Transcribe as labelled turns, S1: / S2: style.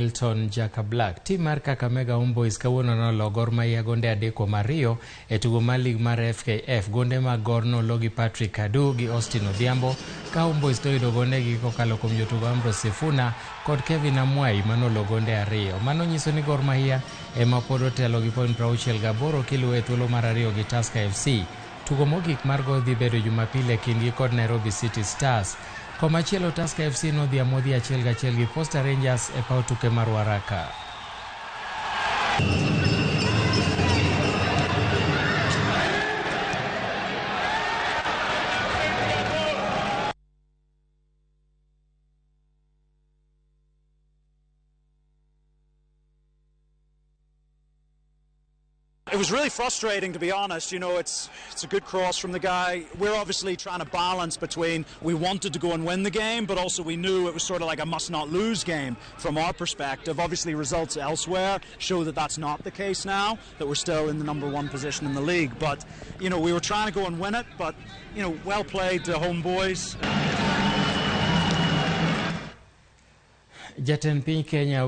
S1: Milton Jaka Black. Tim mar Kakamega Homeboyz kawuono nolo Gor Mahia gonde 3-2 e tugo mar lig mar FKF. Gonde mag Gor nolo gi Patrick Kadu gi Austin Odhiambo ka Homeboyz to gonde gi kokalo kuom jotugo Ambrose Sifuna kod Kevin Amwai manolo gonde 2. Mano nyiso ni Gor Mahia ema pod otelo gi point 68 kiluwe e thuolo mar 2 gi Tusker FC. Tugo mogik mar Gor dhi bedo Jumapil e kindgi kod Nairobi City Stars. Komachielo Tusker FC nodhi amodhi 1-1 gi Posta Rangers e paw tuke mar Waraka.
S2: It was really frustrating, to be honest. You know, it's a good cross from the guy. We're obviously trying to balance between we wanted to go and win the game, but also we knew it was sort of like a must-not-lose game from our perspective. Obviously, results elsewhere show that that's not the case now, that we're still in the #1 position in the league. But, you know, we were trying to go and win it, but, you know, well played to Homeboyz.
S1: Jatend piny Kenya